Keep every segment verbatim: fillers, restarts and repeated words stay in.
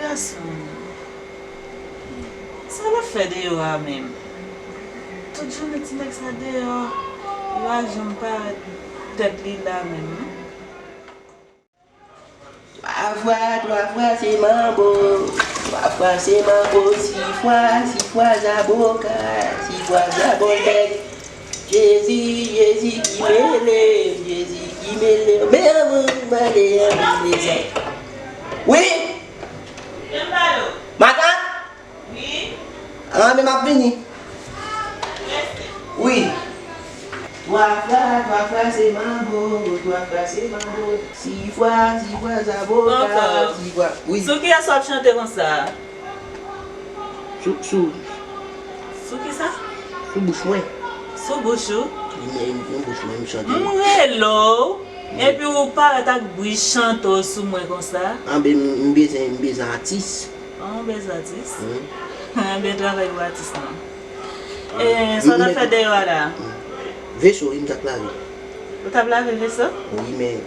Gason, sa l ap fè deyò a menm? Tout jounen ti nèg sa deyò, li pa janm parèt tèt li la menm. Twa fwa, twa fwa se manbo, twa fwa se manbo, sis fwa, sis fwa zaboka, sis fwa zabòlbèk. Jezi, Jezi ki mele, Jezi ki mele, men anmwe mande anmwe mezanmi. Wi? Matant? Wi. Ah, men m ap vini. Wi. Twa fwa, twa fwa se manbo, twa fwa se manbo. Sis fwa, sis fwa zaboka, sis fwa. Wi. Sou kiyès w ap chante konsa? Sou, sou. Sou kisa? Sou bouch mwen. Sou bouch ou? Wi, men, nan bouch mwen, m chante. M rele w, epi ou parèt ak bri chante w sou mwen konsa. Anben, m, m bezwen, m bezwen atis. An, w bezwen atis? Anben, travay pou atis lan. E, sa w t ap fè deyò a la? Veso, wi, m t ap lave. Ou t ap lave veso? Wi, men,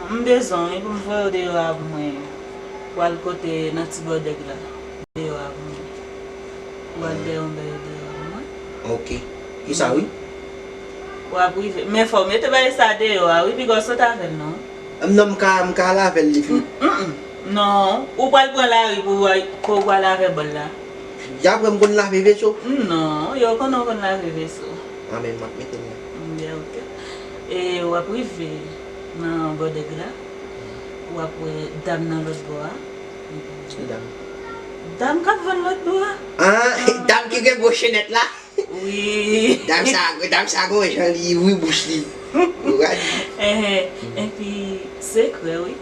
m bezwen wi pou m voye w deyò a pou mwen. Pou al kote nan ti bòdèg la. Deyò a pou mwen. Pou al dèyè yon bagay deyò a pou mwen. Ok. Kisa, wi? W ap rive. Men fò w mete bagay sa deyò a, wi, piga w sot avè l, non. Non, m ka, m ka lave l, li fini. Non, ou pral pran lari pou, pou w pral lave bòl la. Dapre m konn lave veso? Non, yo konnen w konn lave veso. Anben, m ap mete l la. Byen, ok. E w ap rive nan bòdèg la, w ap wè dam nan lòt bò a. Ki dam? Dam k ap vann lòt bò a. Ah, dam ki gen gwo chenèt la? Wi. Dam sa, dam sa gon jan li ouvri bouch li. Ou gade. Enhen. Epi, sekrè, wi.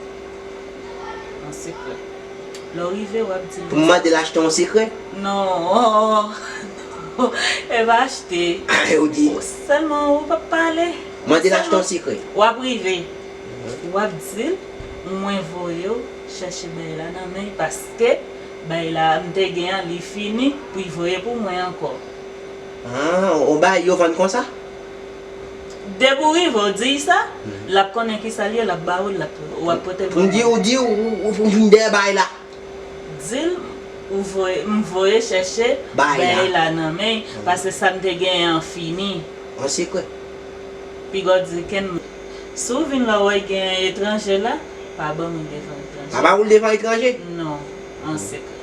An sekrè. Lè w rive, w ap di l. Pou m mande l achte yon sekrè? Non. E pa achte. Ah, ou di. Sèlman, ou p ap pale. Mande l achte yon sekrè. W ap rive. W ap di l, mwen voye w chèche bagay la nan men l, paske bagay la, m te gen an, li fini, pou l voye pou mwen ankò. Ah, yon bagay yo vann konsa? Depi w rive, w di l sa, l ap konnen kisa l ye, l ap ba ou l, l ap, w ap pote l. Pou m di, ou di, ou, ou, ou vin dèyè bagay la. Di l, ou voye, m voye chèche bagay la nan men l, paske sa m te genyen an fini. An sekrè. Piga w di kenn moun. Si w vin la w wè gen etranje la, pa ban m devan etranje. Pa ba ou l devan etranje? Non, an sekrè.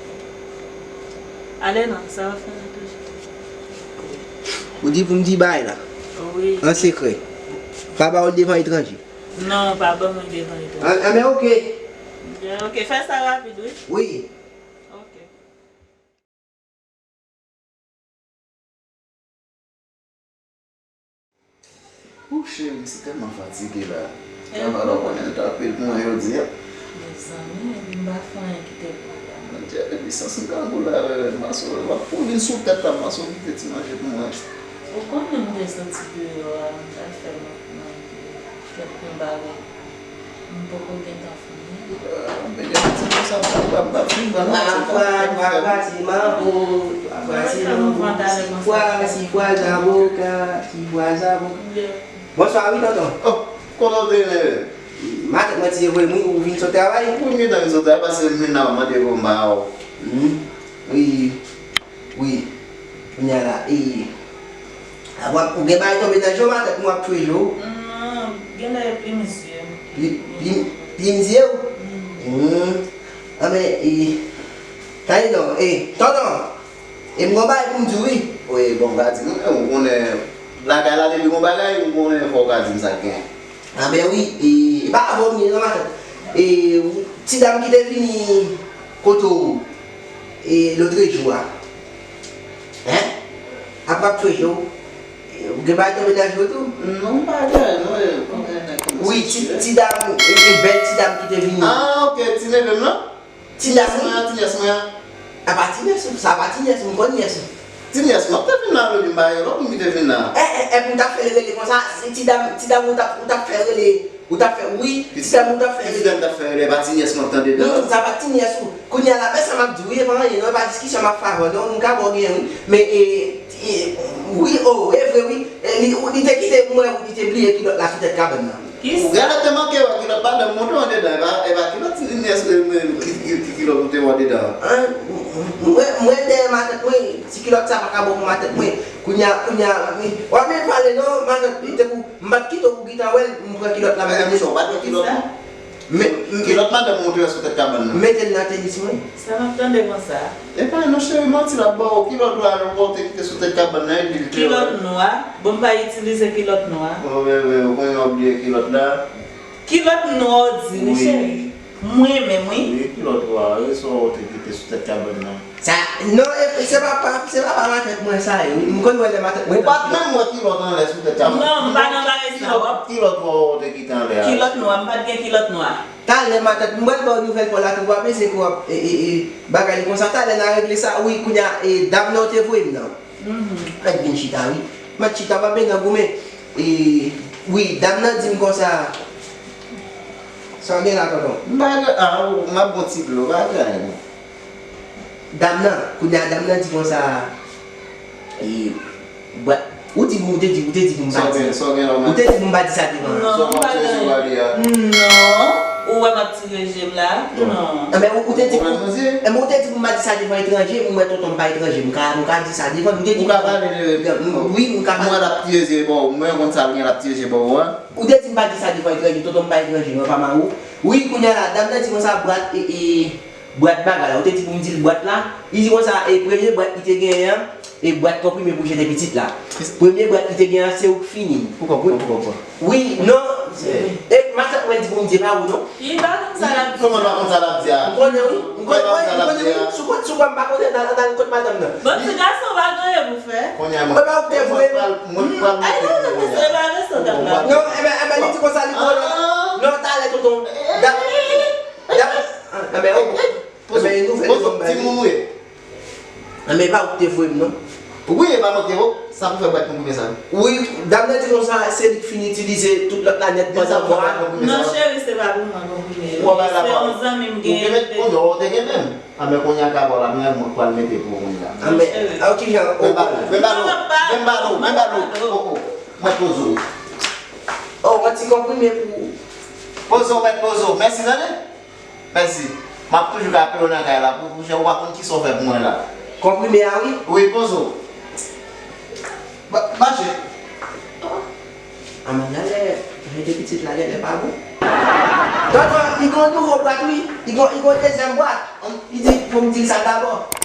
Ale non, sa w ap fè la toujou. Ou di pou m di bagay la? Wi. An sekrè. Pa ba ou l devan etranje? Non, pa ban mwen devan etranje. An, anben, ok. Byen, ok, fè sa rapid, wi. Wi. Ok. Ou cheri, m si tèlman fatige la. Travay la, ou konnen l tape l pou mwen jodi a. Mezanmi, epi m pa fè anyen kite pou la. Bondye, depi sans m kangou la, maso, w ap pou vin sou tèt la, maso kite ti manje pou mwen. Ou konnen m te soti deyò a, m t al fè manje, kèk bagay. M poko gentan fini. Ah, men gen ti moun sa, m pa, m pa fin, m pa fin. Twa fwa, twa fwa, ti manbo, twa fwa, ti manbo, sis fwa, sis fwa, zaboka, sis fwa, zaboka. Bonswa, wi, tonton. Oh, kote w te ye? Matant mwen ti evre mwen, ou vin sot travay? Wi, m gentan vin sot travay, paske m vin la, m mande pou m ba w. Hmm. Wi. Wi. Kounye a la, e, a, w ap, ou gen bagay tonbe nan je w, matant, m w ap touye je w? Non, genlè plim zye m. Plim, plim, plim zye w? Hmm. Anben, e, tande non, e, tonton, e m gon bagay pou m di w, wi. Wi, bon, w ka di m, ou konnen, lakay la, depi gon bagay, ou konnen, fò w ka di m sa k genyen. Anben wi, e, e pa avè w m ye non, matant. E, ti dam ki te vini kote w, e, lotrejou a. Hein? Ap ap touye w. E, ou gen bagay tonbe nan je w tou? Non, pa gen, non, e, konbyen nèg konbyen. Wi, ti, ti dam, e, e, bèl ti dam ki te vini. Ah, ok, ti neve m lan? Ti nyès mwen an, ti nyès mwen an. A pa ti nyès ou, sa pa ti nyès ou, m konn nyès ou. Ti nyès mwen, ou te vin la, ou di m pa gen lòt moun ki te vin la. E, e, e, pou w t ap fè l rele konsa, se ti dam, ti dam ou t ap, ou t ap fè rele, ou t ap fè, wi, ti dam ou t ap fè rele. Ti dam t ap fè rele, e pa ti nyès mwen, tande non. Non, sa pa ti nyès ou. Kounye a la, men sa m ap di w, wi, e pa anyen, non, e pa diskisyon m ap fè avè w, non, m ka ba w byen, wi. Men, e, e, wi, o, e vre, wi. E, li, li te kite m wè, li te bliye kilòt la sou tèt kabann nan. Ou genlè te manke wè kilòt madanm mwen te wè andedan, e pa, e pa kilòt ti nyès, e, e, ki, ki, ki kilòt ou te wè andedan. An, mwen, mwen dèyè matant mwen, ti kilòt sa pa ka bon pou matant mwen. Kounye a, kounye a, w ap menm pale non, matant, li te pou, m pa t kite w pou gentan wè l, m pran kilòt la, m mete sou. Ou pa t wè kilòt non? Men, men, kilòt madanm mwen te wè sou tèt kabann nan. Mete l nan tenis mwen. Sa m ap tande konsa? Epa non cheri, manti l ap ba w. Kilòt nwa a ou te kite sou tèt kabann nan, e di l te wè. Kilòt nwa? Bon, m pa itilize kilòt nwa. O, wi, wi, ou konnen w ap bliye kilòt la. Kilòt nwa w di wi, cheri. Mwen menm, wi. Wi, kilòt nwa, wi, sa w te kite sou tèt kabann nan. Sa, non, e, se papa, se papa matant mwen sa ye, wi. M konn wè lè matant mwen. Ou pa t menm wè kilòt anlè sou tèt kabann. Non, m pa nan bagay sa, w ap. Kilòt nwa w te kite anlè a. Kilòt nwa, m pa t gen kilòt nwa. Talè matant, m pral ba w nouvèl pa w la tou, w ap eseye kou w ap, e, e, e, bagay li konsa. Talè n a regle sa. Wi, kounye a, e, dam nan w te voye m nan. Mèt vin chita, wi. Mèt chita, pa byen nan goumen. E, wi, dam nan di m konsa. Sa w gen la, tonton? M pa gen, a, m ap bon ti dlo, pa gen anyen. Dam nan, kounye a dam nan di konsa, e, bwa, ou di, ou te di, ou te di pou m pa di. Sa w gen, sa w gen la, ou te di pou m pa di sa devan. Non, m pa gen. Non, ou wè m ap tire je m la? Non. Enben, ou, ou te di pou, enben, ou te di pou m pa di sa devan etranje, m wè tonton m pa etranje, m ka, m ka di sa devan, ou te di. Ou ka pale de, wi, m ka pale. Mwen l ap tire je bò, mwen konn sa l gen l ap tire je bò, wi. Ou te di m pa di sa devan etranje, tonton m pa etranje, mwen pa mari w. Wi, kounye a la, dam nan di konsa, bwat, e, e, bwat bagay la. Ou te di pou m di l bwat la. Li di konsa, e, premye bwat li te genyen an, e, bwat konprime pou jete pitit la. Premye bwat li te genyen an, se ou k fini. Poukò, poukò, poukò, poukò? Wi, non. E, matant mwen di pou m di, e pa ou, non. Li pa konn sa l ap di. Kòman l pa konn sa l ap di a? M konnen, wi. M konnen, wi, m konnen, wi. Sou kont, sou kont, m pa konnen, nan, nan kot madanm nan. Bon, ti gason pa gen anyen pou fè. Kounye a, mwen, mwen pral, mwen pral mete pou mwen. Ay, non, non, se pa resan k ap la. Non, enben, enben, li di konsa, li konnen. Non, talè, tonton. Dam, dam, enben, oh. Enben, e nouvèl li ban m bay. Timoun ou ye? Enben, e pa ou ki te voye m, non. Wi, e pa manke, oh. Sa pou fè bwat konprime sa. Wi, dam nan di konsa, se li ki fin itilize tout lòt la nèt pandan mwa. Non, cheri, se pa pou mwen konprime yo. Se yon zanmi m genyen. Ou te met, ou te gen menm. Anben kounye a ka ba w la, men mwen k pral mete pou ou kounye a. Anben, a, kijan, oh, men balo, men balo, men balo, men balo. Oh, oh. Mwen poze w. Oh, yon ti konprime pou ou. Poze w, mèt poze w. Mèsi, tande. Mèsi. M ap toujou ka ape w nan kay la pou, pou jan ou pa konn kisa w fè pou mwen la. Konprime a, wi? Wi, poze w. Ba-, mache. Anmwey, genlè, rete pitit la genlè pa bon. Tonton, li gon nouvo bwat, wi. Li gon, li gon dezyèm bwat. Li di pou m di l sa dabò.